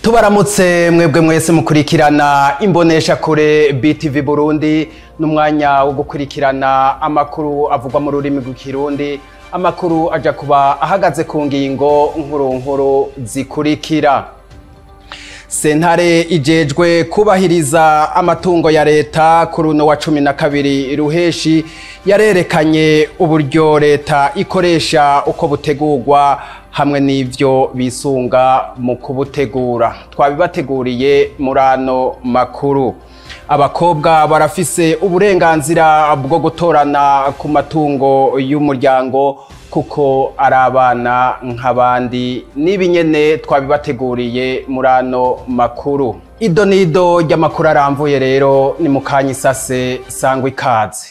Tubaramutse mwebwe mwese mukurikirana imbonesha kure BTV Burundi, n'umwanya wo gukurikirana amakuru avugwa mu rurimi rw'ikirundi. Amakuru aja kuba ahagaze ku ngingo nkuru nkuru zikurikira. Sentare ijejwe kubahiriza amatungo ya leta kuri uno wa 12 Ruheshi yarerekanye uburyo leta ikoresha uko butegurwa hamwe n'ivyo bisunga mu kubutegura. Twabibateguriye murano makuru. Abakobwa barafise uburenganzira bwo gutorana ku matungo y'umuryango kuko ari abana nk'abandi. N'ibi nyene twabibateguriye murano makuru. Ido nido ry'amakuru aramvuye rero ni mukanya isase, sangwa ikaze.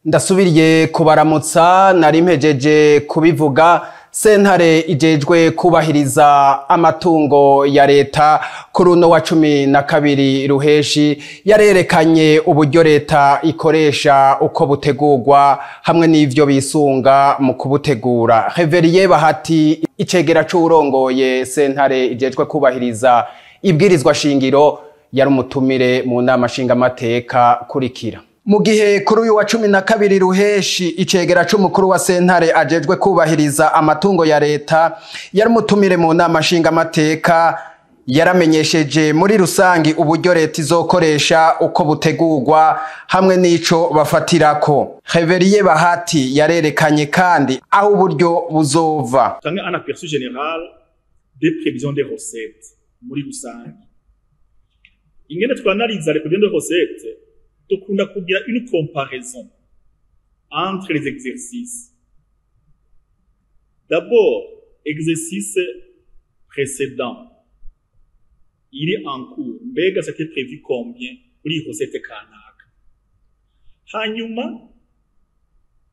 Ndasubiriye kubaramutsa, nari mpejeje kubivuga. Sentare ijejwe kubahiriza amatungo ya leta kuri uno wa 12 Ruheshi yarerekanye uburyo leta ikoresha uko butegurwa hamwe n'ivyo bisunga mu kubutegura. Reveriye Bahati, icegera c'uwurongoye sentare ijejwe kubahiriza ibwirizwa shingiro, yari umutumire mu nama nshingamateka. Kurikira. Mu gihe kuri uyu wa 12 Ruheshi icegera c'umukuru wa sentare ajejwe kubahiriza amatungo ya leta yari umutumire mu nama nshingamateka, yaramenyesheje muri rusangi uburyo leta izokoresha uko butegurwa hamwe n'ico bafatirako. Reveriye Bahati yarerekanye kandi aho uburyo buzova. Tange un aperçu général des prévisions des recettes muri rusange. Ingene twanaliza les prévisions des recettes, dukunda kugira une comparaison entre les exercices. D'abord, exercice précédent, il est en cours. Mbega c'était prévu combien kuri recette kanaka? Hanyuma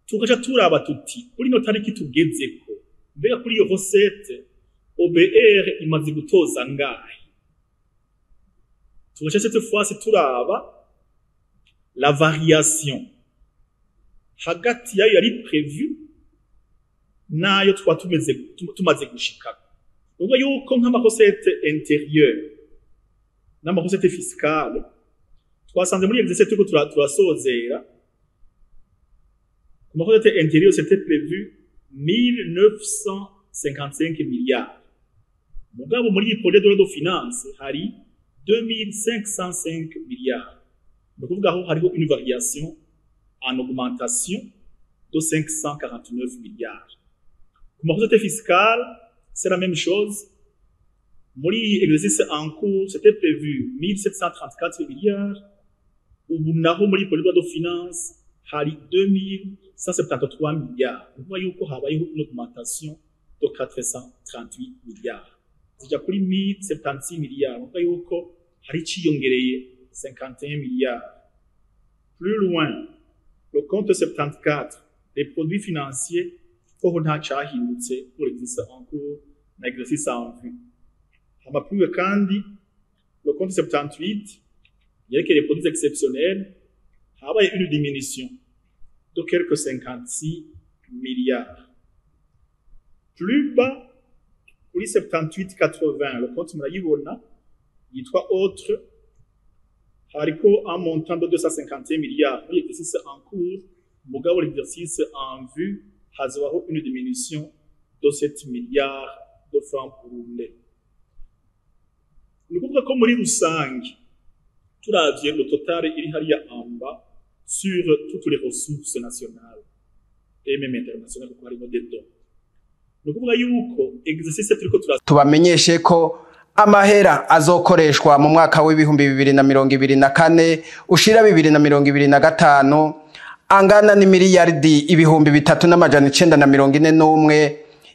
tukaca turaba tuti kuri ino tariki tugezeko, mbega kuri iyo recette OBR imaze gutoza ngahe? Tugaca cette fois turaba la variation hagati yayo yari prévu nayo twa tumaze gushika. Ubwo yuko nk'ama recettes intérieures n'ama recettes fiscales twasanze muri exercice turiko turasozera, ku ma recettes intérieures c'était prévu 1955 milliards, mugabo muri iyi projet de loi de finance hari 2505 milliards. Ni ukuvuga aho hariho une variation en augmentation de 549 milliards. Ku ma recettes fiscales, c'est la même chose. Muri exercice en cours, c'était prévu 1734 milliards. Ubu naho muri projet de loi de finance hari 2173 milliards. Ni ukuvuga yuko habayeho une augmentation de 438 milliards, zija kuri 1076 milliards. Ni ukuvuga yuko hari iciyongereye 51 milliards. Plus loin, le compte 74, les produits financiers, hoho nta cahindutse pour l'exercice en cours na exercice en vue. Hama plus kandi, le compte 78, yerekeye les produits exceptionnels, habaye une diminution de quelques 56 milliards. Plus bas, kuri 78,80, le compte murayibona, yitwa autre, hariko un montant de 251 milliards muri exercice en cours, mugabo l'exercice en vue hazobaho une diminution de 7 milliards de francs burundais. Ni ukuvuga ko muri rusange turavye le total iri hariya amba sur toutes les ressources nationales et même internationales, kuko harimo des dons, ni ukuvuga yuko exercice turiko tura Tubamenyeshe ko amahera azokoreshwa mu mwaka w'2024 ushira 2025 angana n'imiliyaridi 3941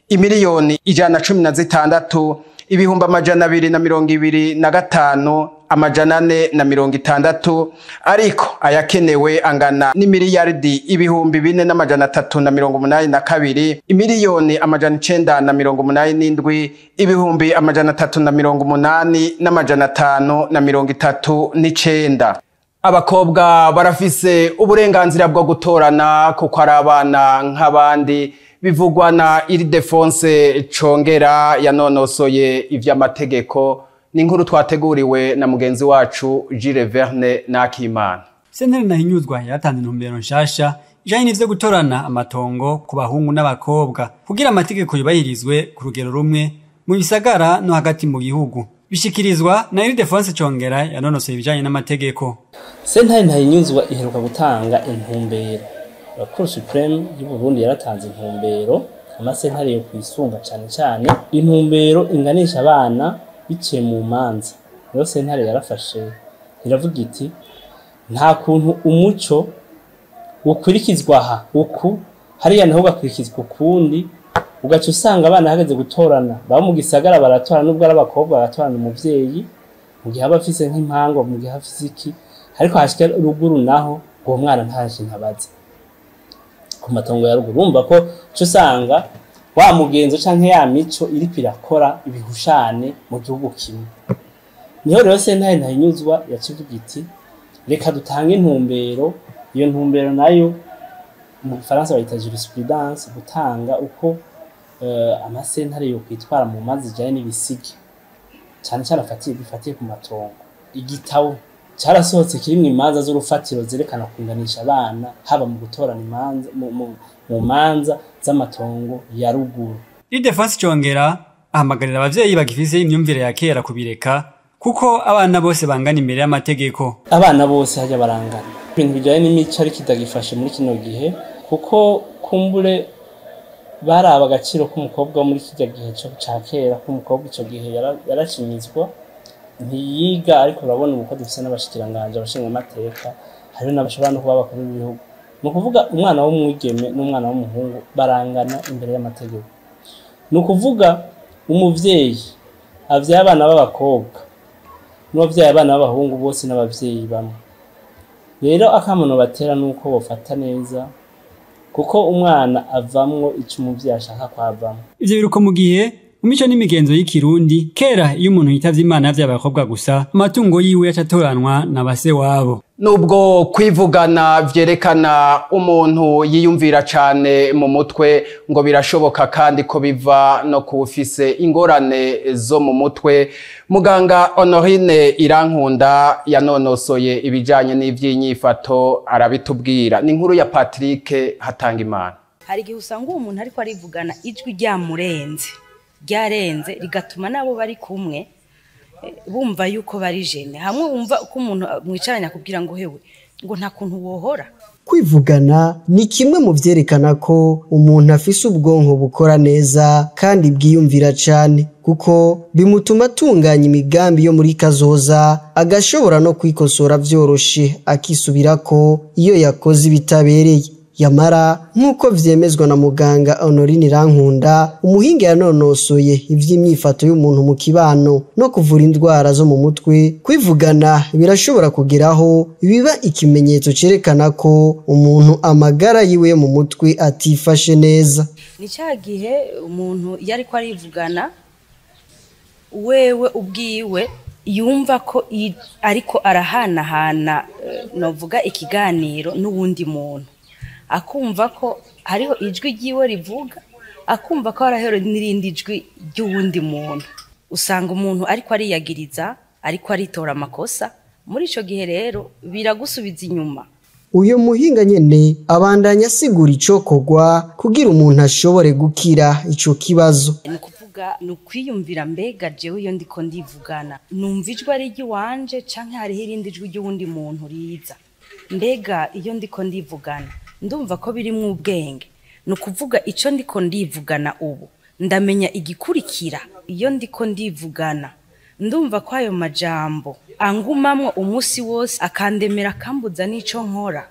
imiliyoni 116 225 460, ariko ayakenewe angana n'imiliyaridi 4382 imiliyoni 987 380 539. Abakobwa barafise uburenganzira bwo gutorana kuko ari abana nk'abandi. Bivugwa na Ildefonse Congera yanonosoye ivy'amategeko. Ni inkuru twateguriwe na mugenzi wacu Gilles Verne Nakimana. Sentare Ntahinyuzwa yaratanze intumbero nshasha ijanye n'ivyo gutorana amatongo ku bahungu n'abakobwa kugira amategeko yubahirizwe ku rugero rumwe mu bisagara no hagati mu gihugu. Bishikirizwa na Ildefonse Congera yanonosoye ibijanye n'amategeko. Sentare Ntahinyuzwa iheruka gutanga intumbero. La Cour suprême y'u Burundi yaratanze intumbero amasentare yo kwisunga, cane cane intumbero inganisha abana biciye mu manza. Rero sentare yarafashe iravuga iti: nta kuntu umuco ukurikizwa aha uku, hariya naho ugakurikizwa ukundi, ugaca usanga abana hageze gutorana baba mu gisagara baratorana, nubwo ari abakobwa baratorana umuvyeyi mu gihe aba afise nk'impango, mu gihe afise iki, ariko hashika ruguru naho uwo mwana nta kintu abaza ku matongo ya ruguru. Urumva ko uca usanga wa mugenzo canke ya mico iriko irakora ibihushane mu gihugu kimwe. Niho rero sentare Ntahinyuzwa yacivuga iti: reka dutange intumbero. Iyo ntumbero nayo mu Gifaransa bayita jurisprudence, gutanga uko amasentare yo kwitwara mu manza zijanye n'ibisigi, cane cane afatiye bifatiye ku matongo. Igitabo carasohotse kirimwo imanza z'urufatiro zerekana kunganisha abana haba mu gutorana imanza mu manza z'amatongo ya ruguru. Ildefonse Congera ahamagarira abavyeyi bagifise imyumvire ya kera kubireka, kuko abana bose bangana imbere y'amategeko. Abana bose hajya barangana. Ibintu bijanye n'imico ariko itagifashe muri kino gihe, kuko kumbure baraba agaciro k'umukobwa wo muri kirya gihe ca kera, k'umukobwa ico gihe yarashimizwa ntiyiga. Ariko urabona ubu ko dufise n'abashikiranganje, abashingamateka, hariho n'abashobora no kuba abakuru b'ibihugu. Ni ukuvuga umwana w'umwigeme n'umwana w'umuhungu barangana imbere y'amategeko. Ni ukuvuga umuvyeyi avyaye abana b'abakobwa n'uwavyaye abana b'abahungu bose n'abavyeyi bamwe. Rero akamono batera nuko bofata neza, kuko umwana avamwo ico umuvyeyi ashaka kwavamwo. Ivyo biruko mu gihe mu mico n'imigenzo y'ikirundi kera, iyo umuntu yitavye Imana yavyaye abakobwa gusa, amatungo yiwe yaca atoranwa na base wabo. Nubwo kwivugana vyerekana umuntu yiyumvira cane mu mutwe, ngo birashoboka kandi ko biva no kuwufise ingorane zo mu mutwe. Muganga Honorine Irankunda yanonosoye ibijanye n'ivy'inyifato arabitubwira. Ni inkuru ya Patrick Hatangimana. Hari igihe usanga uwo muntu ariko arivugana ijwi ryamurenze, ryarenze, rigatuma n'abo bari kumwe bumva yuko bari gênés. Hamwe wumva ko umuntu mwicaranye akubwira ngo: hewe, ngo nta kuntu wohora. Kwivugana ni kimwe mu vyerekana ko umuntu afise ubwonko bukora neza kandi bwiyumvira cane, kuko bimutuma atunganya imigambi yo muri kazoza, agashobora no kwikosora vyoroshe, akisubirako iyo yakoze ibitabereye. Yamara nk'uko vyemezwa na muganga Honorine Irankunda, umuhinga yanonosoye ivy'imyifato y'umuntu mu kibano no kuvura indwara zo mu mutwe, kwivugana birashobora kugeraho biba ikimenyetso cerekana ko umuntu amagara yiwe yo mu mutwe atifashe neza. Ni cya gihe umuntu iyo ariko arivugana wewe ubwiwe yumva ko ariko arahanahana novuga ikiganiro n'uwundi muntu, akumva ko hariho ijwi ryiwe rivuga, akumva ko hariho n'irindi jwi ry'uwundi muntu. Usanga umuntu ariko ariyagiriza, ariko aritora amakosa. Muri ico gihe rero biragusubiza inyuma. Uyo muhinga nyene abandanya asigura icokorwa kugira umuntu ashobore gukira ico kibazo. Ni ukuvuga ni ukwiyumvira: mbega jewe iyo ndiko ndivugana numva ijwi ari iry'iwanje canke hariho irindi jwi ry'uwundi muntu riza? Mbega iyo ndiko ndivugana ndumva ko birimwo ubwenge? Ni ukuvuga ico ndiko ndivugana ubu ndamenya igikurikira? Iyo ndiko ndivugana ndumva ko ayo majambo angumamwo umunsi wose, akandemera, akambuza n'ico nkora?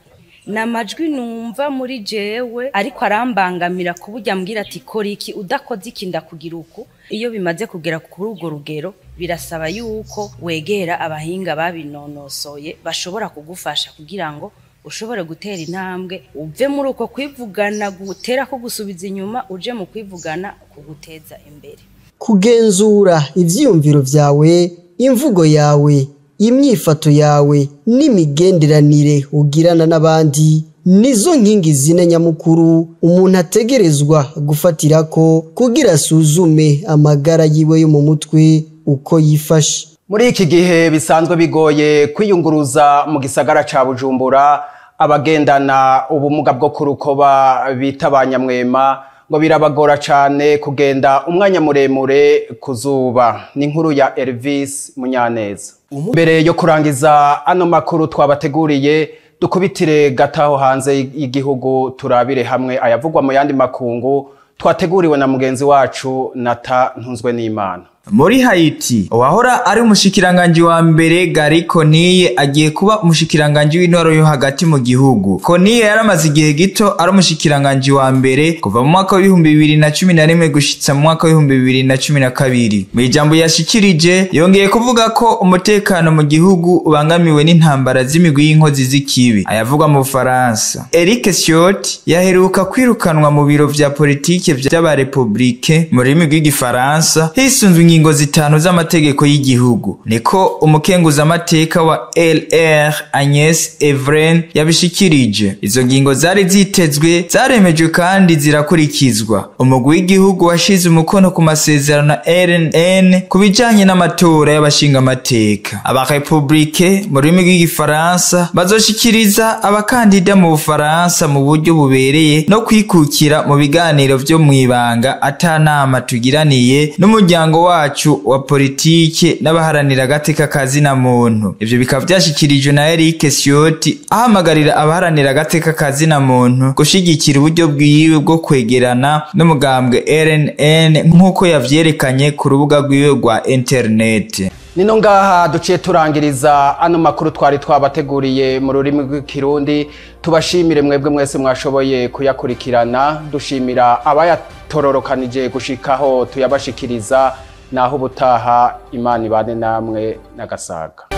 Ni amajwi numva muri jewe ariko arambangamira ku buryo ambwira ati: kora iki, udakoze iki ndakugira uku. Iyo bimaze kugera kuri urwo rugero, birasaba yuko wegera abahinga babinonosoye bashobora kugufasha kugira ngo ushobore gutera intambwe uve muri uko kwivugana gutera ko gusubiza inyuma, uje mu kwivugana kuguteza imbere. Kugenzura ivyiyumviro vyawe, imvugo yawe, imyifato yawe n'imigenderanire ugirana n'abandi. Nizo nkingi zine nyamukuru umuntu ategerezwa gufatirako kugira asuzume amagara yiwe yo mu mutwe uko yifashe. Muri iki gihe bisanzwe bigoye kwiyunguruza mu gisagara ca Bujumbura, abagendana ubumuga bwo kurukoba bita abanyamwema ngo birabagora cane kugenda umwanya muremure kuzuba. Ni inkuru ya Elvis Munyaneza. Mbere yo kurangiza ano makuru twabateguriye, dukubitire gataho hanze y'igihugu turabire hamwe ayavugwa mu yandi makungu twateguriwe na mugenzi wacu Nata Ntunzwe n'Imana. Muri Haiti, uwahora ari umushikiranganji wa mbere Gary Conille agiye kuba umushikiranganji w'intwaro yo hagati mu gihugu. Conille yaramaze igihe gito ari umushikiranganji wa mbere kuva mu mwaka wa 2011 gushitsa mu mwaka wa 2012. Mu ijambo yashikirije yongeye kuvuga ko umutekano mu gihugu ubangamiwe n'intambara z'imigwi y'inkozi z'ikibi. Ayavugwa mu Bufaransa. Eric Ciotti yaheruka kwirukanwa mu biro vya politike vy'abarepublike mu rurimi rw'igifaransa hisunzwe ingingo zitanu z'amategeko y'igihugu. Niko umukenguzamateka wa LR Agnès Evren yabishikirije. Izo ngingo zari zitezwe, zaremejwe kandi zirakurikizwa. Umugwi w'igihugu washize umukono ku masezerano RN ku bijanye n'amatora y'abashingamateka. Abarepublike mu rurimi rw'igifaransa bazoshikiriza abakandida mu Bufaransa mu buryo bubereye no kwikukira mu biganiro vyo mw'ibanga atanama tugiraniye n'umuryango wacu wa politike n'abaharanira agateka kazina muntu. Ivyo bikaba vyashikirijwe na Eric Ciotti ahamagarira abaharanira agateka kazina muntu gushigikira uburyo bwiwe bwo kwegerana n'umugambwe RNN nk'uko yavyerekanye ku rubuga rwiwe rwa internet. Nino ngaha duciye turangiriza ano makuru twari twabateguriye mu rurimi rw'ikirundi. Tubashimire mwebwe mwese mwashoboye kuyakurikirana, dushimira abayatororokanije gushikaho tuyabashikiriza. Naho ubutaha, Imana ibane namwe n'agasaga.